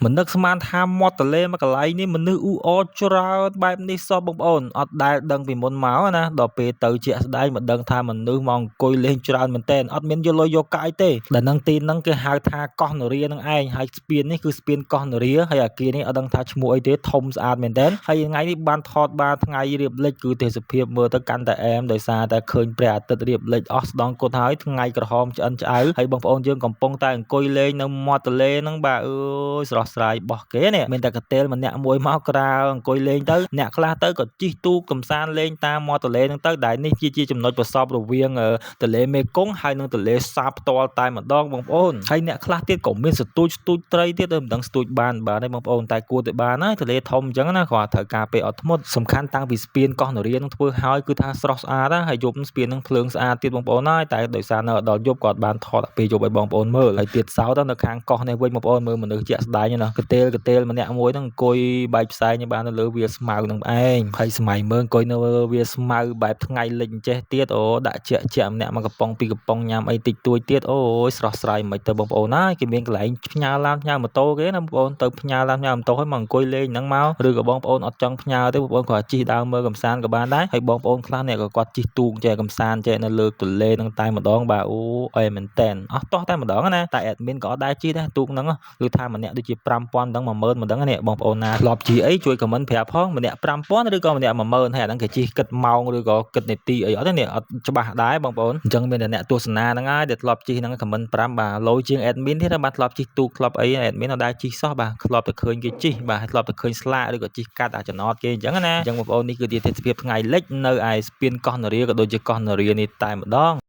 មិននឹកស្មានថាមាត់ទន្លេមួយកន្លែងនេះមនុស្សអ៊ូអរច្រើនបែបនេះសោះបងប្អូនអត់ដែលដឹងពីមុនមកណាដល់ពេលទៅជាក់ស្ដែងមិនដឹងថាមនុស្សមកអង្គុយលេងច្រើនមែនទែនអត់មានយកលុយយកកាយទេដែលនឹងទីហ្នឹងគេហៅថាកោះនរានឹងឯងហើយស្ពាននេះគឺស្ពានកោះនរាហើយអាគារនេះអត់ដឹងថាឈ្មោះអីទេធំស្អាតមែនទែនហើយថ្ងៃនេះបានថតបានថ្ងៃរៀបលិចគឺទេសភាពមើលទៅកាន់តែអែមដោយសារតែឃើញព្រះអាទិត្យរៀបលិចអស់ស្ដងគត់ហើយថ្ងៃក្រហមឆ្អិនឆ្អៅហើយបងប្អូនយើងកំពុងតែអង្គុយលេងនៅមាត់ទន្លេហ្នឹងបាទអើយស្រស់ស្រាយបោះគេនេះមានតែកតេលម្នាក់មួយមកក្រៅអង្គុយលេងទៅអ្នកខ្លះទៅក៏ជិះទូកកំសាន្តលេងតាមមាត់ទន្លេហ្នឹងទៅដែលនេះជាចំណុចប្រសពរវាងទន្លេមេគង្គហើយនិងទន្លេសាបផ្ទាល់តែម្ដងបងប្អូនហើយអ្នកខ្លះទៀតក៏មានស្ទូចស្ទូចត្រីទៀតមិនដឹងស្ទូចបានបានទេបងប្អូនតែគួរតែបានហើយទន្លេធំអញ្ចឹងណាគ្រាន់ត្រូវការពេលអត់ធ្មត់សំខាន់តាំងពីស្ពានកោះនរានឹងធ្វើហើយគឺថាស្រស់ស្អាតហើយយប់ស្ពាននឹងភ្លើងស្អាតទៀតបងប្អូនហើយតែដោយសារនៅដល់យប់គាត់បានថតពេលយប់ឲ្យបងប្អូនមើលហើយទៀតសោតនៅខាងកោះនេះវិញបងប្អូនមើលមនុស្សជាក់ស្ដែងណាកតេលកតេលម្នាក់មួយហ្នឹងអង្គុយបែកផ្សែងបាននៅលើវាលស្មៅនឹងឯងហើយសម័យមើលអង្គុយនៅវាលស្មៅបែបថ្ងៃលិចចេះទៀតអូដាក់ជាក់ជាក់ម្នាក់មកកំប៉ុងពីរកំប៉ុងញ៉ាំអីតិចតួចទៀតអូយស្រស់ស្រាយមិនទៅបងប្អូនណាគេមានកន្លែងផ្ញើឡានផ្ញើម៉ូតូគេណាបងប្អូនទៅផ្ញើឡានផ្ញើម៉ូតូឲ្យមកអង្គុយលេងហ្នឹងមកឬក៏បងប្អូនអត់ចង់ផ្ញើទេបងប្អូនគ្រាន់ជិះដើរមើលកំសាន្តក៏បានដែរហើយបងប្អូនខ្លះនេះក៏គាត់ជិះទូកចេះកំសាន្តចេះនៅលើទន្លេហ្នឹងតែម្ដងបាទអូអីមែនតែនអស់តោះតែម្ដងណាតែ admin ក៏អត់ដែរជិះដែរទូកហ្នឹងគឺថាម្នាក់ដូចជា5000ដឹង10000មិនដឹងនេះបងប្អូនណាធ្លាប់ជិះអីជួយ comment ប្រាប់ផងម្នាក់5000ឬក៏ម្នាក់10000ហើយអាហ្នឹងគេជិះគិតម៉ោងឬក៏គិតនាទីអីអត់ទេនេះអត់ច្បាស់ដែរបងប្អូនអញ្ចឹងមានតែអ្នកទស្សនាហ្នឹងហើយដែលធ្លាប់ជិះហ្នឹង comment 5បាទលយជាង admin ទៀតបាទធ្លាប់ជិះទូកធ្លាប់អី admin អត់ដែរជិះសោះបាទធ្លាប់តែឃើញគេជិះបាទធ្លាប់តែឃើញស្លាកឬក៏ជិះកាត់អាចំណតគេអញ្ចឹងណាអញ្ចឹងបងប្អូននេះគឺជាទេសភាពថ្ងៃលិចនៅឯស្ពានកោះនរាក៏ដូចជាកោះនរានេះតែម្ដង។